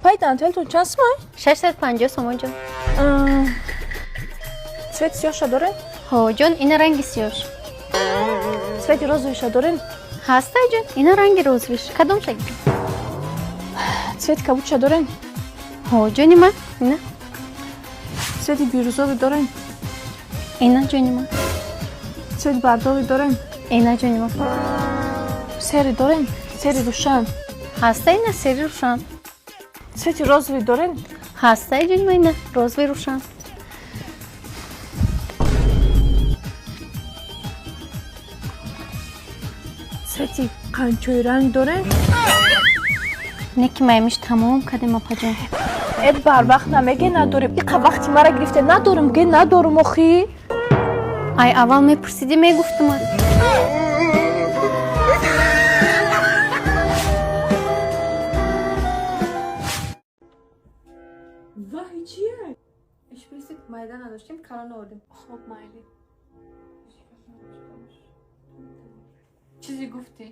Апай, дантелтон чанд сумай? 650 сомон, ҷон. Цвети сиёҳша дорем? Ҳо, ҷон, ина ранги сиёш. Цвети розовыйша дорем? Ҳастай, ҷон, ина ранги розовыйш. Кадом шаг? Цвети кабудша дорем? Ҳо, ҷони ман, ина. Цвети бирюзовый дорем? Ина, ҷони ман. Цвети бордовый дорем? Ина, ҷони ман. Серый дорем? Серый рӯшан. Ҳастай, ина серый рӯшан. Цвети розовый дорем? Ҳастай, ҷони ман, ина розовый рӯшан. Цвети қанчои ранг дорем? Не ки маймиш тамом кардем, апаҷон. Э, барвақт намеге надорем. Иқа вақти мара гирифте, надорем ге надорум охи. Ай, аввал мепурсидӣ, мегуфтума. Ваҳи, чие? Ишприси майда надоштем, калон овардем. Хоб, майли. Чизе гуфтӣ?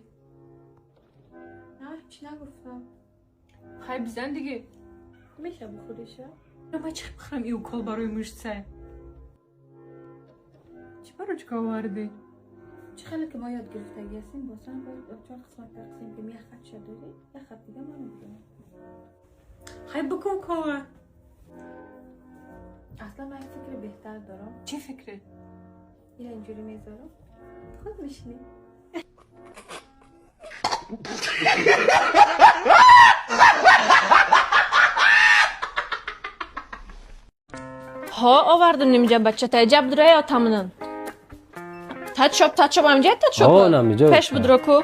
На, чӣ нагуфтам. Хай, бизан диге. Меша, бихӯриша? Ман чӣ бихӯрам? И укол барои мышца. Чӣ барои чӣ овардӣ? Чӣ хеле ки мо ёд гирифтагӣ ҳастем, бозам бояд чор қисмат тақсим кунем. Як хатша дорӣ, як хат дига ман медонам. Хай, бикун укола. Аслан ман як фикри беҳтар дорам. Чӣ фикре? Ира инҷурӣ мезорам, худ мешинӣ. Ҳо, овардум нимҷа бачата ҷаб дура ё тамнун. Тачоп, тачоп, амҷа тачоп. О, намиҷа. Пеш будро ку.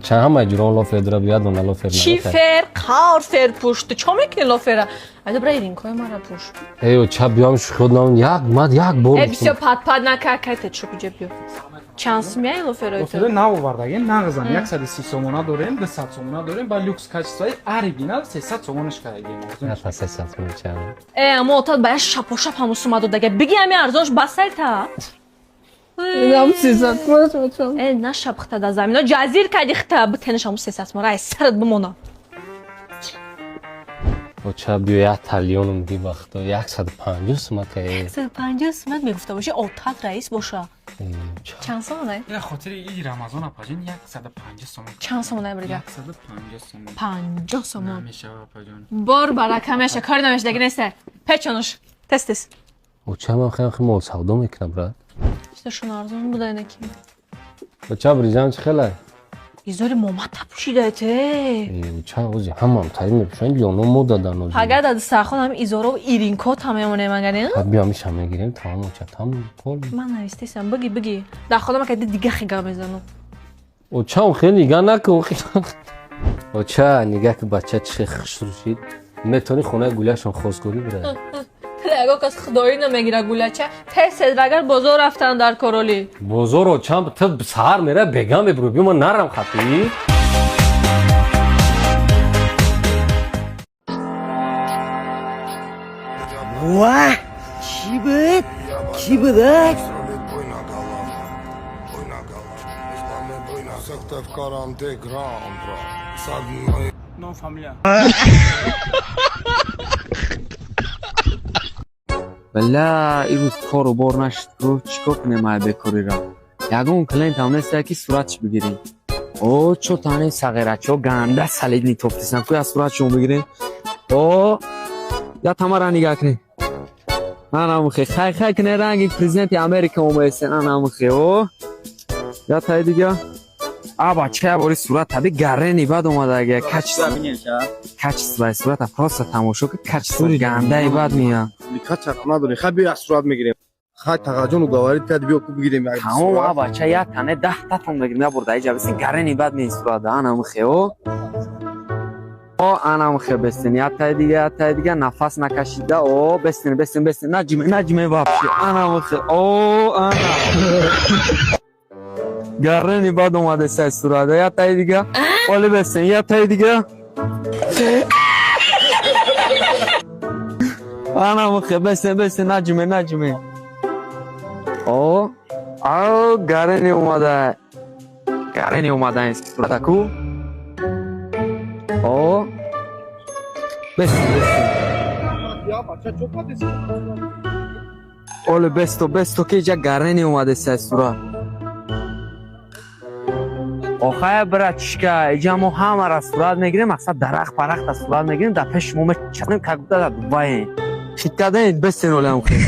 Чанд ҳамаи ҷурон лофер дура биёд, она лофер. Чӣ фер, қавр фер пӯш. Ту чо мекунӣ лофера? Айда бира, иринкои мара пӯш. Э, ча биём шуд нам як мад як бор. Э, бисёр пат-пат нака, кай тачоп иҷа биё. Чанд сумяи лоферои ту? Лоферои нав овардаген, нағзан. 130 сомона дорем, 200 сомона дорем, ба люкс качествои оригинал 300 сомонаш кардагем. Ята 300 сомон чанд? Э, аммо отат ба як шапошап ҳамун сума додага. Биги ҳами арзонш басайта. Нам 300 сомон. Э, нашабхта да замино ҷазир кади хта битенеш ҳамун 300 сомон ай сарат бимона. Ча биё, як талионам ди вақто 150 сума кай. 150 сумат мегуфта боши, отат раис боша. Чанд сомонай? Ина хотири иди Рамазон, апаҷон, 150 сомон. Чанд сомонай, брига? 150 сомон. 50 сомон. Намешава, апаҷон. Бор барака меша, кори намеша, даги неста. Печонош. Тез тез. Ча ман хеле мол савдо мекунам, брат. Чизашон арзон буда инаки. Ча брижан чӣ хелай? Изори момата пӯшидаете. Ча ози ҳамам тари мепӯшанд, лёно мода дар нози. Пага дар дастархон ҳами изоро иринко та мемонем агарин. Биё, ҳамиша мегирем, тамом, ча там пол. Ман навистесам, биги, биги. Дар хонам кайди дига хига мезанам. Очам хеле нигаҳ накун. Оча, нигаҳ ки бача чӣ хушрӯ шид. Метавонӣ хонаи гуляшон хостгорӣ бирай. Ягон кас худоӣ намегира гуляча. Тез тез, агар бозор рафтан дар короли. Бозор, очам, ту саҳар мера, бегам мебурӣ. Биё, ман нарам хатӣ. Ваҳ, чӣ буд, чӣ будак? Ном, фамилия? Бала, ирӯз кору бор нашуд, чӣ кор кунем ай бекориро? Ягон клиентам нестае, ки суратш бигирем. О, чо тани сағирачо ганда солидный тофтисан ку, я суратшон бигирем. О, я тамара нигаҳ кунем. Анамухе хай хай куне, ранги президенти Америка омаесен, анамухе. О, я таи дига. А бача, я бори сурат таби гарени бад омадага, качество, качествои сурата просто тамошо ки, качество гандаи бад меяд. Кача надорем, хай биё, як сурат мегирем. Хай, тағаҷону говорит кад, биё ку бигирем як Тамом, а бача, я тане 10 татон мегирем, я бурда иҷа бисин, гарени бад меи сурата, анамухе. О, о, анамухе, бестин, я таи дига, я таи дига, нафас накашида. О, бестин, бестин, бестин, наҷиме, наҷиме вообще, анамухе. О, ана гарени бад омаде сай сурата, я таи дига, оли бестин, я таи дига, анамухе, бестин, бестин, наҷиме, наҷиме. О, ау, гарени омада, гарени омада ин сурата ку. О. Бестон, бестон. Оле, бесто, бесто, ки иҷа гарени омадеса сурат. Охая, братишка, иҷа мо ҳамара сурат мегирем, мақсад дарахт парахта сурат мегирем, дар пеши мо мечақнем, как будто дар Дубаем. Хит кардем, бестен, олеам хел.